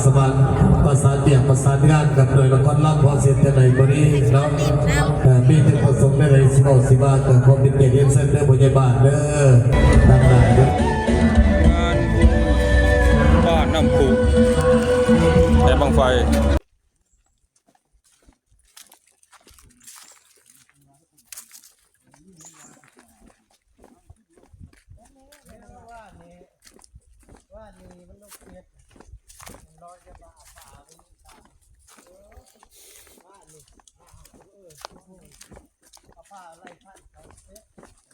ສະຫວ່າງປະສານວຽກປະສານງານກັບໜ່ວຍນະຄອນລຳ ເພາະເຊັ່ນຈັ່ງໃດມື້ນີ້ເນາະ ເອີ ມີຈຸດປະສົງໃດໆ ຊິເວົ້າຊິວ່າ ກໍຂໍເປັນກຽດຮຽນເຊີນເດີ ຜູ້ໃຫຍ່ບ້ານເດີ ທັງຫຼາຍເດີ. ງານບຸນບ້ານນ້ຳພຸແຫ່ບັ້ງໄຟ. ວານນີ້ ວານນີ້ມັນລົງເຂດ ມັນລອຍຈະວ່າອາພາ ເອີ ວານນີ້ ເອີ ອາພາໄລ່ພັນເຂົາເຂດ ເອີ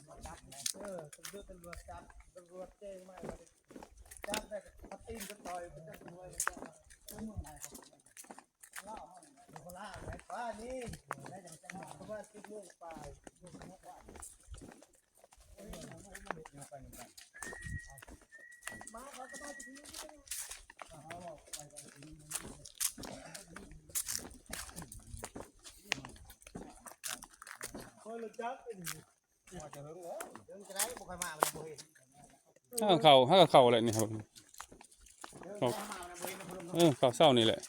ຕຳຫຼວດ ຕຳຫຼວດຈັບ ຕຳຫຼວດແຈ້ງມາ ຈັບໄດ້ກໍປະຕີນກໍຕ່ອຍ ໄປຈັບ ເມືອງໄທ ເອີ ເຂົ້າ ຫາກໍເຂົ້າແຫຼະນີ້ ເຂົ້າ ເອີ ເຂົ້າເຊົ້ານີ້ແຫຼະ.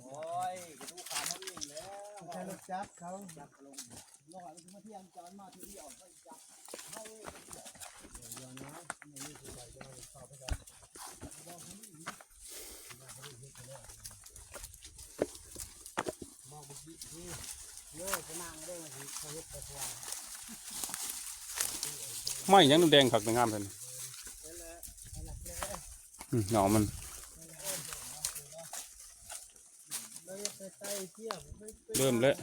ໂອ້ຍ ກະດູກຂາມາເອງແລ້ວ ໃຊ້ລົດຈັກເຂົາ ຈັກລົງ ນ້ອຍມັນຊິມາທ່ຽງຈານມາເທື່ອດຽວ ໄປຈັກເຮົາເອງ ໄມ້ຫຍັງແດງຄັກແດງງາມແທ້ນີ້ ອືມ ໜໍ່ມັນ ເລີ່ມແລ້ວ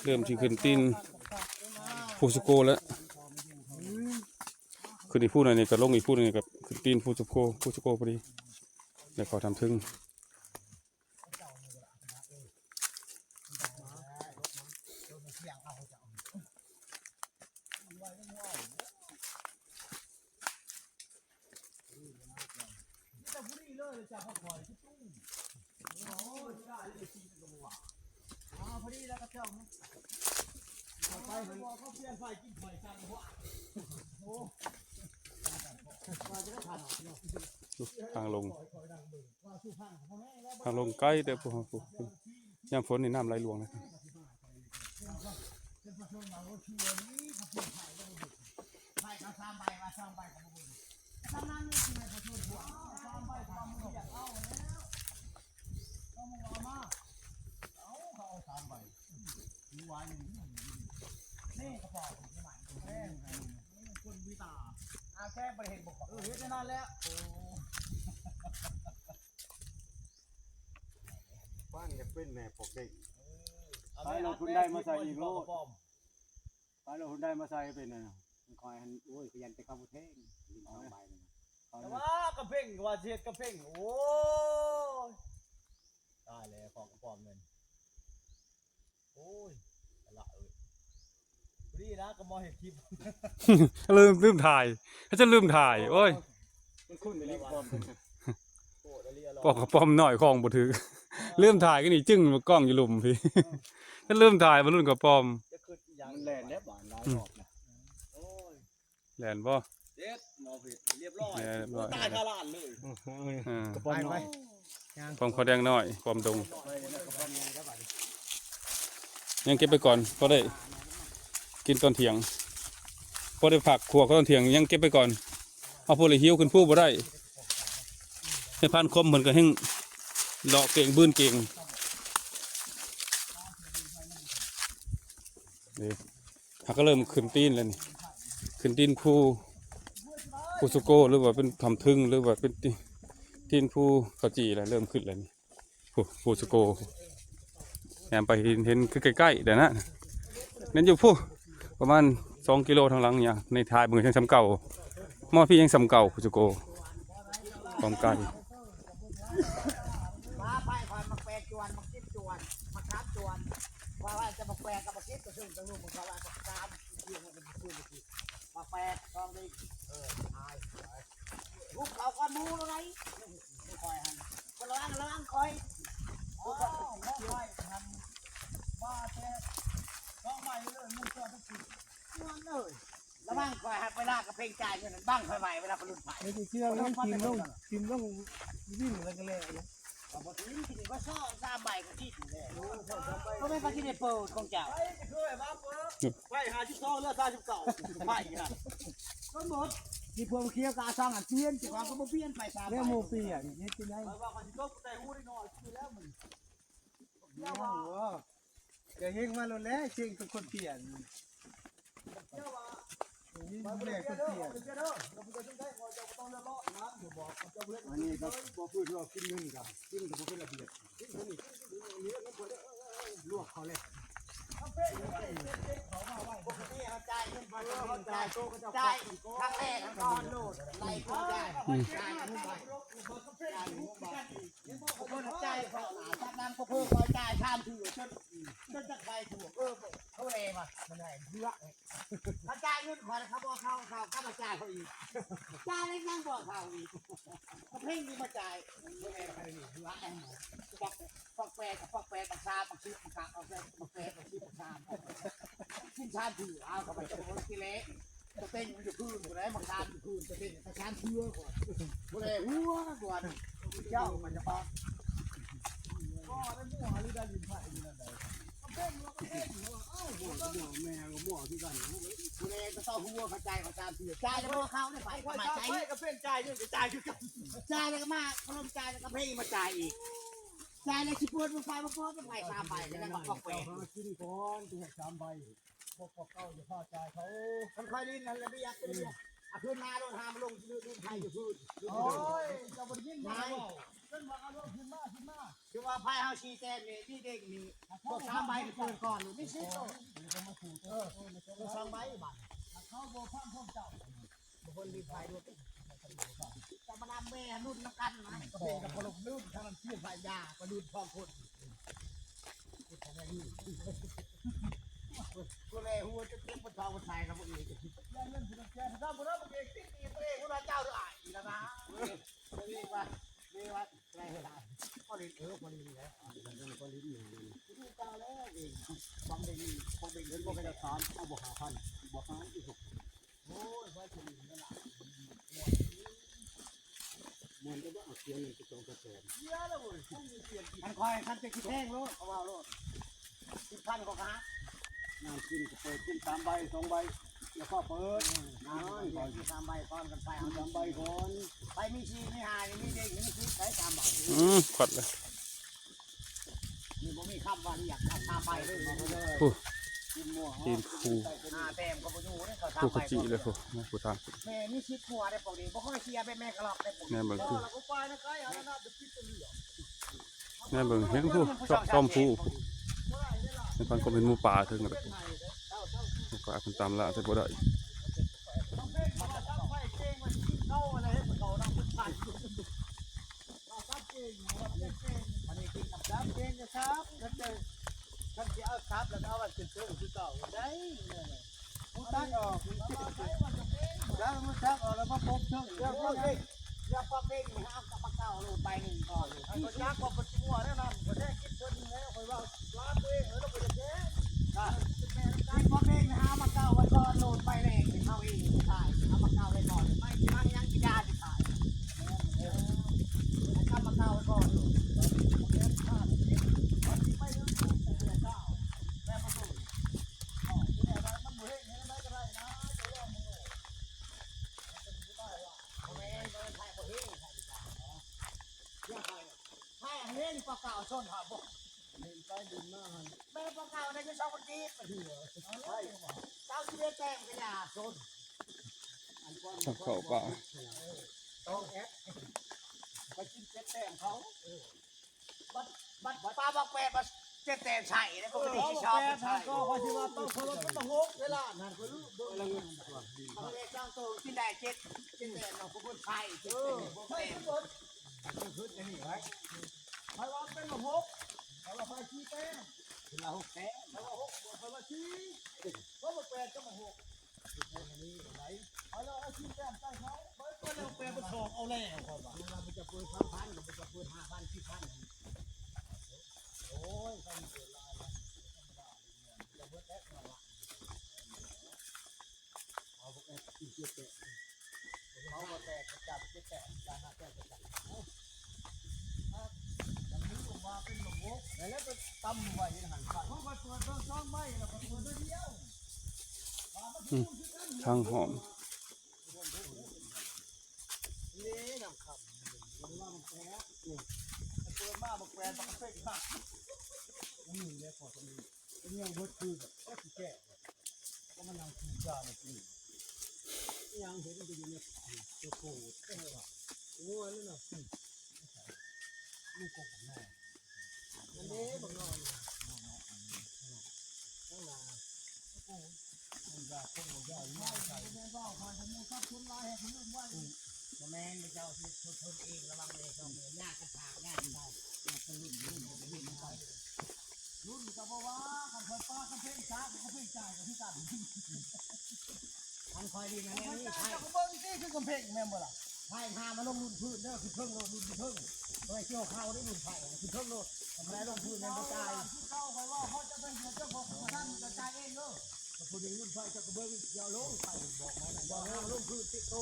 ເລີ່ມຊິຂຶ້ນຕີນພູສະໂກແລ້ວ ຂຶ້ນອີກພູໜ້ອຍນີ້ກໍລົງອີກພູໜຶ່ງນີ້ກໍຂຶ້ນຕີນພູສະໂກ ພູສະໂກພໍດີ ແລ້ວເຂົ້າຖ້ຳເທິງ. ທາງລົງ ທາງລົງໄກເດີພວກເຮົາ ຍາມຝົນນີ້ນ້ຳໄຫຼຫຼວງເລີຍ. ບ້ານຢາກເປັນແມ່ພວກເດັກ ເອີ ໄປລະ ເອົາແມ່ ຄຸນໄດ້ມາໃສ່ອີກໂລດ ປອມ ໄປລະ ຄຸນໄດ້ມາໃສ່ເປັນອັນນັ້ນ ມັນຄອຍຫັ້ນ ໂອ້ຍ ຂະຫຍັນແຕ່ເຂົາບໍ່ແທງ ດິນສອງໃບນັ້ນ ເຂົາ ແຕ່ວ່າກະເພັງ ກະວ່າຊິເຮັດກະເພັງ ໂອ້ຍ ຕາຍແລ້ວ ຂອງກະປອມນັ້ນ. ໂອ້ຍ ອະລະເອີຍ ພໍດີນະກະມາເຮັດຄລິບ ລືມ ລືມຖ່າຍ ເຂົາຈະລືມຖ່າຍ ໂອ້ຍ ມັນຄຸ້ນອີ່ຫຼີປ້ອມ ໂພດອີ່ຫຼີອະລະ ປ້ອມ ປ້ອມນ້ອຍຂອງບໍ່ຖືກ ເອີ ລືມຖ່າຍກັນນີ້ ຈຶ່ງກ້ອງຢູ່ລຸ່ມພີ້ ເອີ ຈະລືມຖ່າຍ ມາລຸ້ນກະປອມ ຈະຄຶດອີ່ຫຍັງ ມັນແລ່ນແລ້ວບາດຫຼາຍຮອບນະ ໂອ້ຍ ແລ່ນບໍ່? ເດັດ ໝໍເພັດ ລຽບຮ້ອຍ ແລ່ນລຽບຮ້ອຍ ໂອ້ ຕາຍຄາລານເລີຍ ເອີ ກະປອມນ້ອຍ ປອມຂາວແດງນ້ອຍ ປອມດົງ ຍັງເກັບໄວ້ກ່ອນ ພໍໄດ້ກິນຕອນທ່ຽງ ພໍໄດ້ຜັກຂົ້ວຕອນທ່ຽງ ຍັງເກັບໄວ້ກ່ອນ ເອົາຜູ້ລະຫິວຂຶ້ນພູບໍ່ໄດ້ ໃນພານຄົມເພິ່ນກໍແຮ່ງເລາະເກັ່ງບືນເກັ່ງ. ເດ້ ຫາກກໍເລີ່ມຂຶ້ນຕີນແລ້ວນີ້ ຂຶ້ນຕີນພູ ພູສຸໂກ ຫຼືວ່າເປັນຖ້ຳທຶງ ຫຼືວ່າເປັນຕີນ ຕີນພູເຂົາຈີ່ແລ້ວ ເລີ່ມຂຶ້ນແລ້ວນີ້. ໂອ້ ພູສຸໂກ ແນມໄປເຫັນ ເຫັນຄືໃກ້ໆ ແດ່ນະ ແມ່ນຢູ່ພຸ້ນ ປະມານສອງກິໂລທາງຫຼັງ ຍາງໃນຖ່າຍເບິ່ງຍັງສ່ຳເກົ່າ ມາພີ້ຍັງສ່ຳເກົ່າ ພູສຸໂກ ຄວາມໄກ. ມາໄປ ຂ້ອຍໝາກແປດຈວນ ໝາກສິບຈວນ ໝາກສາມຈວນ ວ່າ ວ່າຈະໝາກແປດກັບໝາກສິບ ກໍເຊິ່ງຕະລຸມ ເຂົາວ່າບັກສາມ ໝາກແປດສອງດິ ເອີ ຕາຍ ຮຸບເຂົາກ່ອນໝູ່ແລ້ວໄດ໋ ຂ້ອຍຫັ້ນ ລະວັງ ລະວັງຂ້ອຍ ໂອ້ຍ ຂ້ອຍຫັ້ນ ວ່າແຕ່ສອງໃບເລີຍ ມັນເຊື່ອທຸກທີ ມັນເອີຍ ລະວັງຂ້ອຍຫັ້ນ ເວລາກະເພັງຈ່າຍເງິນນັ້ນ ບັງຂ້ອຍໄວ້ ເວລາໄປຫຼຸດໄປ ໄດ້ຊິເຊື່ອເງິນຖິ້ມລົງ ຖິ້ມລົງດິນແລ້ວກໍແລ້ວ. ກໍບໍ່ຖືກ ທີ່ວ່າສອງສາມໃບກໍຜິດແລ້ວ ບໍ່ແມ່ນວ່າຊິໄດ້ເປີດຂອງເຈົ້າ ໄປຫ້າສິບສອງ ເຫຼືອສາມສິບເກົ້າ ໄປນະ ທັງໝົດ ທີ່ພວກເຂົາກະສັ່ງອັນປ່ຽນ ເຈົ້າຂອງກໍບໍ່ປ່ຽນໄປສາມໃບ ແລ້ວໝູ່ປ່ຽນເຮັດຈັ່ງໃດ ຂ້ອຍວ່າຂ້ອຍຊິຕົກໃສ່ຫູເດັກນ້ອຍຄືແລ້ວມັນ ແລ້ວວ່າ ກະເຮັງມາໂລດແຫຼະ ເສັງເປັນຄົນປ່ຽນ ນີ້ແຫຼະຄົນປ່ຽນ ອັນນີ້ກໍບໍ່ຄືວ່າກິນເງິນກໍກິນກໍບໍ່ເປັນລະບຽບ ລວກເຂົາແລ້ວ ປົກກະຕິເຮົາຈ່າຍເງິນ ເຮົາຈ່າຍ ຈ່າຍຄັ້ງແລກຫັ້ນກ່ອນໂລດ ໄລ່ເຂົາຈ່າຍ ຈ່າຍເງິນໄປ ຈ່າຍເງິນໄປ ເພິ່ນຈ່າຍເຂົາ ຈາກນັ້ນກໍເພິ່ນກໍຈ່າຍສາມເທື່ອ ຈົນ ຈົນຈະໄປທົ່ວ ເອີ ເຂົາແລວ່າມັນໄດ້ເຫຼືອ ເຂົາຈ່າຍເງິນຂ້ອຍ ເຂົາບໍ່ເຂົ້າ ເຂົາກໍມາຈ່າຍເຂົາອີກ ຈ່າຍແລ້ວຍັງບໍ່ເຂົ້າອີກ ກໍເພັງນີ້ມາຈ່າຍ ບໍ່ແມ່ນໃຜນີ້ ເຫຼືອແອມ ປັກແປດ ປັກແປດ ປັກສາມ ປັກສິບ ປັກເກົ້າ ປັກແປດ ປັກສິບ ປັກສາມ ກິນສາມເທື່ອ ເອົາເຂົ້າໄປ ໂອ້ຍ ກິເລະ ຕະເຕັງຢູ່ຄືນ ຜູ້ໃດມາຂາມຢູ່ຄືນ ຕະເຕັງກະຊານເຊື່ອກ່ອນ ຜູ້ໃດຫົວກ່ອນ ເຈົ້າມັນຈະປາກ ກໍໄດ້ໝໍຫຼືໄດ້ຍິນໄຜຢູ່ນັ້ນໃດ ກໍເປັນວ່າກໍເປັນ ເອົ້າ ໝໍກໍໝໍ ແມ່ກໍໝໍຄືກັນ ຜູ້ໃດກໍຕ້ອງຫົວເຂົ້າໃຈເຂົາຕາມທີ່ ຈ່າຍແລ້ວບໍ່ເຂົ້າໄດ້ໄປ ໄປ ໄປກໍເປັນ ຈ່າຍຢູ່ກໍຈ່າຍຄືກັນ ຈ່າຍແລ້ວກໍມາ ພະລົມຈ່າຍແລ້ວກໍເພງມາຈ່າຍອີກ ຈ່າຍແລ້ວຊິເປີດບໍ່ໄປ ບໍ່ເປີດໄປ ສາມໃບ ກໍຍັງວ່າອອກແປດ ຫາກິນກ່ອນ ຈະໃຫ້ສາມໃບ ພວກເຂົາເຈົ້າຢ່າພາຈ່າຍເຂົາ ຄັນຂ້ອຍຫຼິ້ນຫັ້ນລະບຽບເປັນລະບຽບ ອາ ຄືນມາໂລດ ຫາມາລົງຢູ່ພື້ນ ໄຜຢູ່ພື້ນ ໂອ້ຍ ເຈົ້າບໍ່ໄດ້ຍິນບໍ່ໄດ້ເວົ້າ ເພິ່ນວ່າເອົາລົງຂຶ້ນມາ ຂຶ້ນມາ ຄືວ່າໄຜເຮົາສີ່ແຕ້ມນີ້ ມີເດັກນີ້ ພວກສາມໃບນີ້ເປີດກ່ອນ ມີສິດໂລດ ເອີ ພວກສອງໃບບາດ ເຂົາບໍ່ຟັງພວກເຈົ້າ ບາງຄົນມີໄຜດ້ວຍ ຈະມານຳແມ່ລຸ້ນນຳກັນນະ ກະເປັນກັບພະລົມລຸ້ນ ຖ້າມັນເປັນໄຜຢາ ໄປລຸ້ນສອງຄົນ ຜູ້ແລຫົວຈະເຈັບ ບໍ່ເທົ່າຜູ້ຊາຍນຳບໍ່ເອງ ຢ່າເງິນຜູ້ແກ່ ຖ້າບໍ່ໄດ້ບໍ່ເອງ ຕິດໜີ້ຕົວເອງ ເວລາເຈົ້າໄດ້ອ້າຍນີ້ລະນະ ເອີ ເລີຍວ່າ ເລີຍວ່າ ໄດ້ຫຼາຍ ພໍຫຼິ້ນ ເອີ ພໍຫຼິ້ນແຫຼະ ພໍຫຼິ້ນ ພໍຫຼິ້ນ ຂອງເດັກນີ້ ຂອງເດັກນີ້ ເພິ່ນບໍ່ໄດ້ຖາມ ເອົາບໍ່ຫ້າພັນ ບໍ່ຫານອີກ ໂອ້ຍ ໄວ້ຈະຫຼິ້ນນະ ມ່ວນແຕ່ວ່າເອົາສຽງນີ້ໄປສອງກະແສ ເສຍແລ້ວເວີຍ ຄັນຂ້ອຍ ຄັນຈະຂີ້ແພງໂລດ ເຂົາວ່າໂລດ ສິບພັນກໍຫາ ງານກິນກໍເປີດກິນສາມໃບ ສອງໃບ ແລ້ວກໍເປີດ ອືມ ງານ ສາມໃບກ່ອນ ກັນໄປເອົາສາມໃບກ່ອນ ໄປມີສີ່ ມີຫ້າ ມີເດັກ ມີສິບ ໄປສາມໃບ ອືມ ຂອດເລີຍ ນີ້ບໍ່ມີຄຳວ່າຮຽກ ສາມໃບເລີຍ ຜູ້ ກິນໝໍ ຕີນພູ ຫ້າແຕ້ມກໍບໍ່ຢູ່ເດ້ ເຂົາສາມໃບ ຜູ້ຂະຈິເລີຍ ຜູ້ ຜູ້ທາງ ແມ່ມີສິບກວ່າໄດ້ ພວກນີ້ບໍ່ຄ່ອຍເສຍ ແມ່ນແມ່ກະລອກໄດ້ ພວກນີ້ ແມ່ເບິ່ງຄື ແມ່ເບິ່ງເຫັນຜູ້ຊອມ ຊອມຜູ້ ໃນພັນຄອມເຫັນໝູປ່າເທິງ ໝູປ່າເພິ່ນຕາມລ່າແຕ່ບໍ່ໄດ້ ຄັນຊິເອົາສັບແລ້ວກໍເອົາໄວ້ເທິງໆຄືເກົ່າໄດ້ ຮູ້ຈັກອອກ ແລ້ວຮູ້ຈັກອອກແລ້ວມາປົກເທິງ ຢ່າປັກເອງ ຢ່າປັກເອງ ຫາກັບມາເກົ່າໂລດໃບໜຶ່ງກ່ອນ ຮູ້ຈັກວ່າເພິ່ນຊິຫົວແນວນັ້ນ ຂ້ອຍແທ້ຄິດເພິ່ນແລ້ວ ຂ້ອຍວ່າລາຕົວເອງ ເອີ ລາວບໍ່ຢາກແທ້ ອ່າ ໃຫ້ພໍ່ແມ່ໄປຫາມາເກົ່າໄວ້ກ່ອນ ໂລດໃບແລກໃຫ້ເຂົາເອງຂາຍ ເອົາມາເກົ່າໄວ້ກ່ອນ ໄມ້ມັນຍັງຊິຢາຊິຂາຍ ເອີ ໃຫ້ເອົາມາເກົ່າໄວ້ກ່ອນ ແມ່ນ ບໍ່ເຮັດເຮັດໄດ້ກໍໄດ້ນະ ຈະລອງເບິ່ງ ບໍ່ແມ່ນ ບໍ່ແມ່ນໃຜບໍ່ເຮັດ ໃຜ ນີ້ປາກກາວຊົນຫາບໍ່ ໄປດິນມາຫັ້ນ ແມ່ນປາກກາວໄດ້ຢູ່ສອງພັນກີບ ໄປ ເກົ້າສິບເອັດແຕ້ມກໍຢ່າຊົນ ອັນກ່ອນ ເຂົ້າປ່າ ຕ້ອງແອັດ ໄປກິນເຈັດແຕ້ມເຂົາ ເອີ ບັດ ບັດປາບັກແປດ ບັດເຈັດແຕ້ມໃສ່ ແລ້ວກໍບໍ່ໄດ້ຊິຊອບໃສ່ ກໍຂ້ອຍຊິວ່າຕ້ອງເພິ່ນເປັນຫົກເວລານັ້ນ ຂ້ອຍລືມເບິ່ງ ເອົາເລກສາມໂຕກິນໄດ້ເຈັດ ເຈັດແຕ້ມເນາະ ຜູ້ຄົນໃສ່ ເຈັດແຕ້ມ ຫົກແຕ້ມ ຄືອັນນີ້ໄວ້ ໃຜວ່າເປັນລະຫົກ ໃຜວ່າໄປສີ່ແຕ້ມ ເປັນລະຫົກແຕ້ມ ໃຜວ່າຫົກ ໃຜວ່າສີ່ ບໍ່ແປດກໍບໍ່ຫົກ ເອົາລະຫົກແຕ້ມໃສ່ເຂົາ ເປີດ ເປີດແລ້ວແປດມັນສອງເອົາແລ້ວ ຂ້ອຍວ່າ ມັນຈະເປີດສາມພັນ ມັນຈະເປີດຫ້າພັນ ສີ່ພັນ ໂອ້ຍ ຄັນເປີດຫຼາຍ ທຳມະດາ ຈະເບິດແລ້ວ ເອົາບໍ່ແຕກ ເຈັດແຕກ ເອົາບໍ່ແຕກ ກະຈັບ ເຈັດແຕກ ຈານຫ້າແຕກ ກະຈັບ ເອົາ ມັນມີອອກມາເປັນລະບົບ ແລ້ວກໍຕຳໄວ້ຢູ່ຫັ້ນ ຂ້ອຍເປີດເບິ່ງສອງໃບ ແລ້ວກໍເປີດໃບດຽວ ອືມ ທາງຫ້ອງ ນີ້ນຳຄຳ ເປີດມາບັກແປນ ບັກເປັນ ນີ້ແຫຼະ ພໍສຳເລັດ ເປັນຫຍັງເບິດຄືແບບ ໂອ້ຍ ຊິແກ້ ກໍມານັ່ງກິນຈານກິນ ອີຫຍັງເຫັນກໍຢູ່ໃນໂຕໂຕ ໂອ້ຍ ນັ້ນນະ ອືມ ນີ້ກໍບັກນ້ອຍ ອັນນີ້ບັກນ້ອຍ ຂ້າງໜ້າ ໂອ້ຍ ມັນຢາກຄົນບໍ່ຢາກມາໃສ່ ແມ່ນບໍ່ ຂ້ອຍຈະໝູ່ສັບຄົນຫຼາຍໃຫ້ເພິ່ນໄວ້ ອືມ ບໍ່ແມ່ນ ເຈົ້າເຮັດຄົນເອງ ລະວັງເລີຍ ເຈົ້າເລີຍ ຍາກກັນ ຍາກກັນໄປ ຍາກກັນລຸ້ນ ລຸ້ນ ລຸ້ນໄປ ລຸ້ນກໍບໍ່ວ່າ ຄັນຂ້ອຍປາກຳແພງສາກ ກຳແພງຈ່າຍກໍຄືກັນ ຄັນຂ້ອຍຫຼິ້ນອັນນີ້ ຂ້ອຍຈ່າຍ ໃຜ ເຈົ້າກໍເບິ່ງຕິ ຄືກຳແພງແມ່ນບໍ່ລະ ໃຜຫາມາລົງລຸ້ນພື້ນເດີ ຄືເທິງໂລດ ລຸ້ນຄືເທິງ ບໍ່ໄດ້ກ່ຽວເຂົ້າໄດ້ລຸ້ນໃຜ ຄືເທິງໂລດ ທຳລາຍລົງພື້ນແມ່ນບໍ່ຈ່າຍ ຄືເກົ່າ ຂ້ອຍວ່າເຂົາຈະໄປເຫືອເຈົ້າຂອງຜູ້ນັ້ນ ເຈົ້າຈ່າຍເອງເດີ ຜູ້ທີ່ລຸ້ນໃຜ ເຈົ້າກໍເບິ່ງ ຢ່າລົງໃຜ ບອກມາ ບໍ່ຫາມາລົງພື້ນຕິໂຕ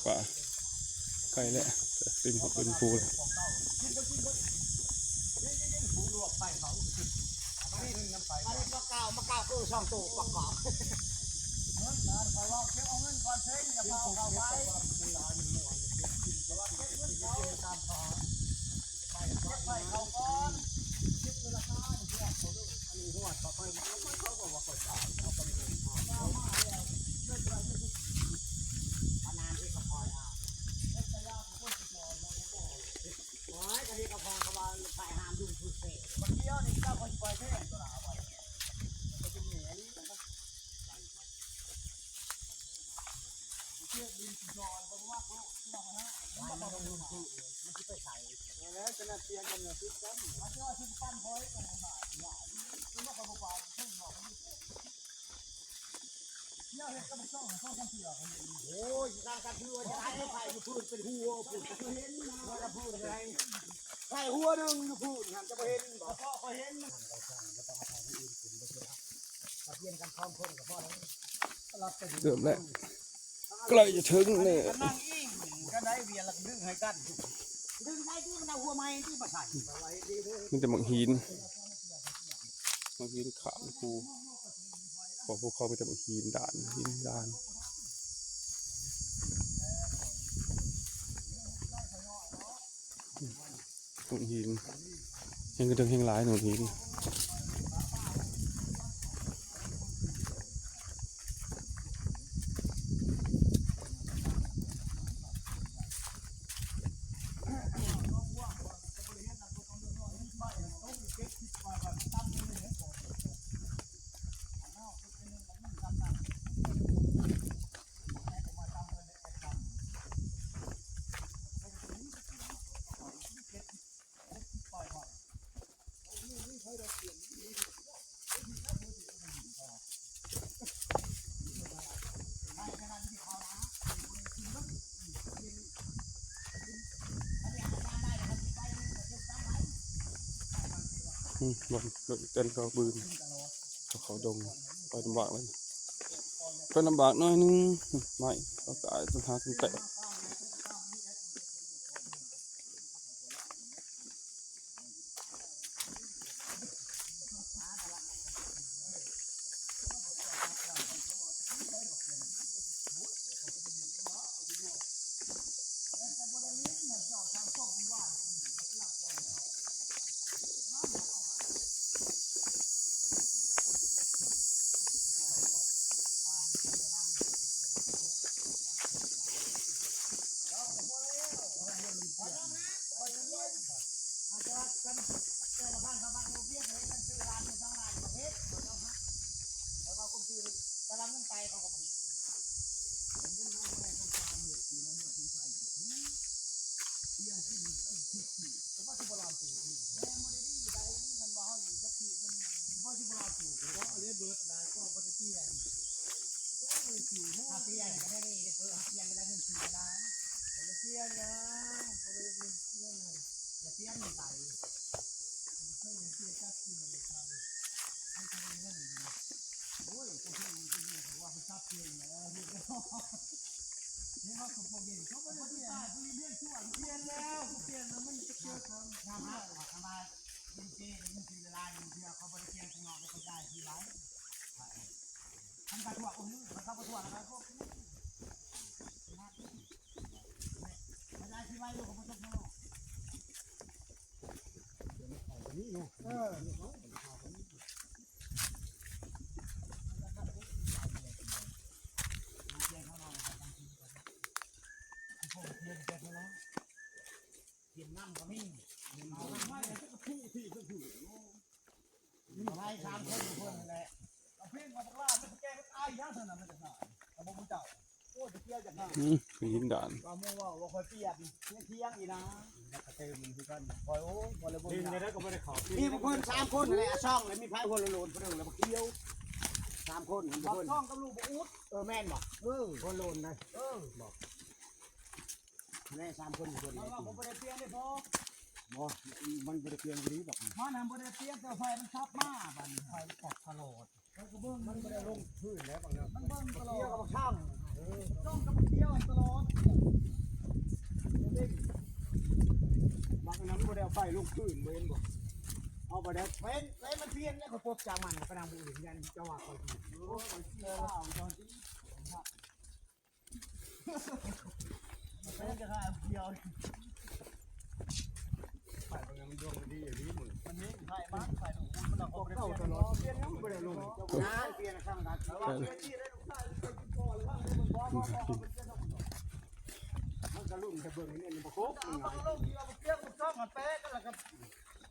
ປາ ໄກແລ້ວ ເຕັມຫົວເຕັມພູແລ້ວ ປາເກາະ ປາເກາະຄືສອງໂຕ ປາເກາະ ເງິນນະ ຂ້ອຍວ່າເກັບເອົາເງິນກ່ອນເພງ ຢ່າພາເອົາເຂົ້າໄປ ເກັບເງິນເຂົາ ໄປ ໄປເຂົາກ່ອນ ເກັບເວລາ ອັນນີ້ຮອດ ເຂົາໄປ ເຂົາກໍວ່າເຂົາຕາຍ ເຂົາກໍບໍ່ເອົາ ເຂົາມາແລ້ວ ເລີຍວ່າ ປານານທີ່ເຂົາຄອຍເອົາ ເຮັດກະຍາ ຄົນຊິຈອດ ບໍ່ໄດ້ ໂອ້ຍ ກະເຮັດກະພອງ ເຂົາວ່າໄປຫາມດຸນຄືເສ ບັກດຽວນີ້ ເຈົ້າກໍຊິໄປແທ້ ຕົວລາໄວ້ ມັນກໍຊິມີອັນນີ້ ເຂດດິນທີ່ຈອດບໍ່ມັກໂລດ ມັນບໍ່ລົງທຶນ ມັນຊິໄປໃສ ແລ້ວຈະນັດເຕຍກັນນະ ຕິດກັນ ອາດຈະວ່າຊິປັນຫອຍກັນ ມັນບໍ່ໄປເທິງນອກ ດຽວເຮັດກັບຊ່ອງ ຊ່ອງກັນເທື່ອ ໂອ້ຍ ສ້າງກັນເທື່ອ ຈະໄດ້ໃສ່ຢູ່ພື້ນ ເປັນຫົວພຸ້ນ ເຫັນນະ ໃສ່ຫົວໜຶ່ງຢູ່ພຸ້ນ ຫັ້ນຈະບໍ່ເຫັນບໍ່ ຂ້ອຍເຫັນ ເລີ່ມແລ້ວ ໃກ້ຈະເຖິງແລ້ວ ນັ່ງອີງກັນໄດ້ ເວຍລະດຶງໃຫ້ກັນ ດຶງໄດ້ທີ່ມັນເອົາຫົວໃໝ່ທີ່ມາໃສ່ ມີແຕ່ໝາກຫີນ ໝາກຫີນຂາມພູ ຂອງພວກເຂົາມີແຕ່ຫີນດ້ານ ຫີນດ້ານ ຫີນ ແຮງກະເທິງແຮງຫຼາຍ ຫີນ. ອືມ ເບິ່ງລົດອີແຕນເຂົາບືນ ເຂົາ ເຂົາດົງ ໄປລຳບາກເລີຍ ໄປລຳບາກໜ້ອຍໜຶ່ງ ໄມ້ເຂົາກະອາດຈະຫາກັນແຕກ. ถ้าเปลี่ยนก็ได้นี่ เดี๋ยวเปลี่ยนเวลาหนึ่งสี่เวลา เปลี่ยนนะ บ่ได้เปลี่ยนเรื่อง อย่าเปลี่ยนมันไป มันเคยเปลี่ยนจักทีมันเลยครับ มันก็เลยเรื่องนี้ โอ้ย ก็เพิ่งมันก็เรื่องของว่ามันซับเปลี่ยนแล้ว เรียบร้อย เห็นว่าเขาบอกเอง เขาบ่ได้เปลี่ยน เขาเรียนช่วง เปลี่ยนแล้ว เปลี่ยนแล้ว มันจะเกี่ยวกับ ทำมา ทำมา เปลี่ยนเปลี่ยน เปลี่ยนเวลา เปลี่ยนเวลา เขาบ่ได้เปลี่ยนข้างนอก แล้วเขาย้ายที่ไว้ มันก็ทั่ว โอ้โห มันเข้ามาทั่วแล้ว พวกนี้ มันย้ายที่ไว้ ลูก มันต้องข้างนอก เออ กินน้ำก็มี กินน้ำไม่ แล้วก็ผู้ที่ก็ผู้ ไล่สามคนเพิ่นนั่นแหละ เอาเพลงมาบักหล้า แล้วไปแก้ก็ตายอย่างเท่านั้น มันจะหาย เอาบ่รู้เจ้า โอ้ย ไปเที่ยวจากนั้น อืม ไปหินดาน ว่าหมู่เว้าว่าค่อยเปรียบ เที่ยงอีนะ แล้วก็เติมมันคือกัน คอย โอ้ย บ่ได้เบิ่ง เห็นได้ก็บ่ได้เข้า มีพวกเพิ่นสามคนนั่นแหละ ซ่องแล้วมีไผหัวโลนๆ ผู้หนึ่งแล้วบักเขียว สามคน บักซ่องกับลูกบักอุด เออ แม่นบ่ เออ หัวโลนนะ เออ บ่ แม่สามคน คน มันว่าผมบ่ได้เปลี่ยนเด้พ่อ บ่ มันบ่ได้เปลี่ยนอีหลีดอก มันหั้นบ่ได้เปลี่ยน แต่ไฟมันช็อตมา บัดนี้ไฟช็อตตลอด มันก็เบิ่ง มันบ่ได้ลงพื้นแล้วบางเนาะ มันเบิ่งตลอด เกี่ยวกับบักช่าง เออ ต้องกับเกี่ยวตลอด บางอันนั้นบ่ได้เอาไฟลงพื้น บ่เห็นบ่ เอาบ่ได้ เว้น เว้นมันเปลี่ยนแล้วก็ปบจากมัน ไปนั่งผู้อื่น ยันจะว่าเขาสิ โอ้ย ข้อยสิว่าเอาตอนที่ มันจะขายเดียว ไฟมันยังดวงดีอยู่ดีหมด มันนี่ไฟบ้านไฟของคุณมันเอาเข้าไปเปลี่ยนตลอด เปลี่ยนยังบ่ได้ลง งานเปลี่ยนข้างกัน แต่ว่าเปลี่ยนที่ได้ลูกชายเปลี่ยนที่พ่อหรือว่าเปลี่ยนบ่บ่บ่บ่เปลี่ยนดอก มันก็รุ่นแต่เบิ่งนี่มันบ่ครบ เอาลงที่ว่าเปลี่ยนซ่อมมาแปะกันแล้วก็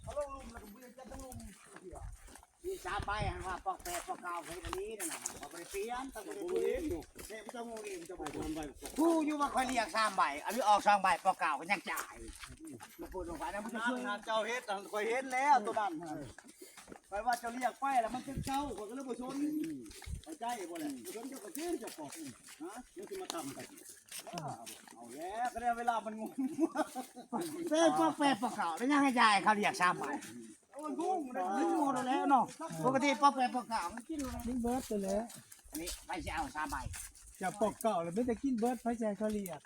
เอาลงลุ่มแล้วก็เปลี่ยนจะต้องลุ่มเดียว มีสามใบ หันว่าปอกแปดปอกเก้า เฮ็ดอันนี้นั่นน่ะ เขาบ่ได้เปลี่ยน เขาบ่ได้เปลี่ยน เด้ เจ้าโง่เอง เจ้าบ่ได้ ผู้อยู่ว่าข้อยเรียกสามใบ อันนี้ออกสองใบ ปอกเก้าก็ยังจ่าย มาพูดลงไปนะ มันจะช่วย เจ้าเฮ็ด ข้อยเห็นแล้วตัวนั้น ข้อยว่าเจ้าเรียกไปแล้วมันเป็นเจ้า ข้อยก็เลยบ่สน เข้าใจบ่แหละ บ่สนเจ้าก็ซื้อเจ้าปอก ฮะ มันสิมาตำกัน เอาแล้ว ก็ได้เวลามันงง เอ้ย ปอกแปดปอกเก้า แล้วยังให้จ่าย เขาเรียกสามใบ โอ้ย งงเลย มันงงแล้วเนาะ ปกติปอกแปดปอกเก้ามันกินแล้ว มันเบิดไปแล้ว อันนี้ไปสิเอาสามใบ จะปอกเก้าแล้วไม่ได้กินเบิด ไปใส่เขาเรียก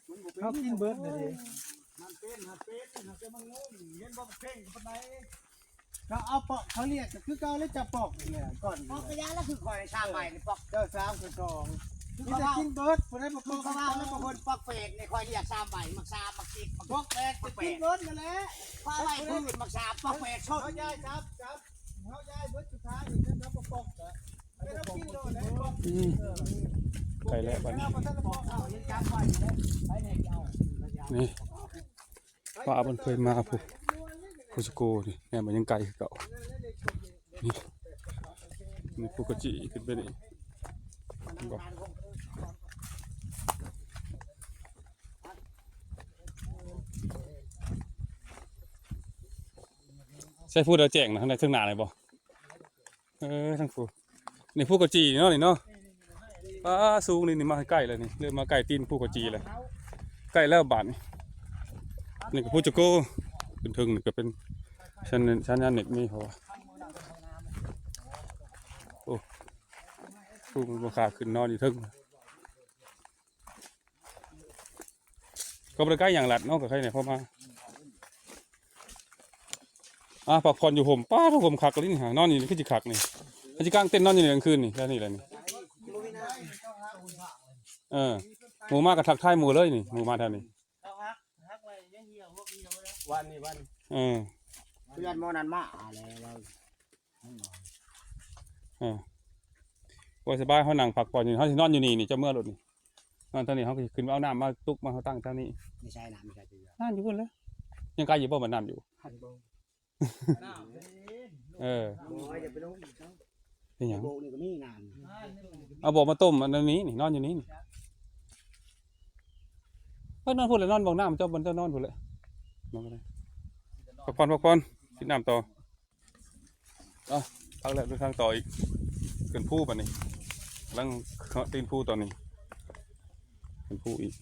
มันบ่เป็น เขากินเบิดเลยดิ มันเป็น มันเป็น มันเป็น มันงง เห็นบ่เพ่งปานใด ก็เอาปอกเขาเรียกก็คือเก่าแล้วจะปอกนี่แหละ ก่อน ปอกกะยาแล้วคือข้อยสามใบนี่ปอก เจ้าสามคือสอง มีแต่กินเบิด ผู้ใดบ่ปอก คือเขาว่าแล้วบางคนปอกแปดนี่ข้อยเรียกสามใบ มักสาม มักสิบ มัก ปอกแปดก็กินเบิดนั่นแหละ ข้อยไว้พื้น มักสาม ปอกแปดชน เขาย้ายครับ ครับ เขาย้ายเบิดสุดท้ายนี่นะ ปอกปอก อืม ใกล้แล้วบัดนี้ นี่ ป้าเพิ่นเคยมาพุ้น พุ้นสะโกนี่ แม่นบ่ ยังไกลคือเก่า นี่ นี่ภูกระจีขึ้นไปนี่ เห็นบ่ ใส่ผู้เดียวแจ้งนะ ทางใด เทิงหน้าเลยบ่ เออ ทางผู้ นี่ภูกระจีเนาะนี่เนาะ ป้า สูงนี่ นี่มาใกล้แล้วนี่ เริ่มมาใกล้ตีนภูกระจีแล้ว ใกล้แล้วบาดนี้ นี่ก็ภูจะโก ขึ้นเทิงนี่ก็เป็นสัญ สัญญาณเน็ตมี เพราะว่า โอ้ ภูมันบ่ค่าขึ้นนอนอยู่เทิง ก็บ่ได้ใกล้หยังลัดเนาะ ก็ใครเนี่ยเข้ามา อ่ะ พักผ่อนอยู่ห่ม ป๊าด ห่มคักเลยนี่ฮะ นอนอยู่นี่คือสิคักนี่ คือสิกางเต็นท์นอนอยู่นี่กลางคืนนี่ แค่นี้แหละนี่ เออ หมู่มาก็ทักทายหมู่เลยนี่ หมู่มาแถวนี้ วันนี้วัน เออ เพื่อนหมู่นั้นมาแล้ว เออ โอ้ย สบาย เฮานั่งพักผ่อนอยู่ เฮาสินอนอยู่นี่ นี่ เจ้าเมือรถนี่ นอนเท่านี้ เฮาก็สิขึ้นไปเอาน้ำมาตุกมา เฮาตั้งเท่านี้ ไม่ใช่น้ำ ไม่ใช่เจ้า น้ำอยู่พุ้นเลย ยังไกลอยู่บ่ บัดน้ำอยู่ น้ำเด้ เออ โอ้ย อย่าไปลงอีกเนาะ เป็นหยัง โบกนี่ก็มีน้ำ เอาโบกมาต้มอันนี้นี่ นอนอยู่นี่นี่ เพิ่นนอนพุ้นเลย นอนบ่งน้ำ เจ้าบนเจ้านอนพุ้นเลย นอนก็ได้ พักผ่อน พักผ่อน กินน้ำต่อ เอา ไป ພັກແລ້ວເດີນທາງຕໍ່ອີກ ຂຶ້ນພູບັດນີ້ ກຳລັງເຫາະຕີນພູຕອນນີ້ ຂຶ້ນພູອີກ.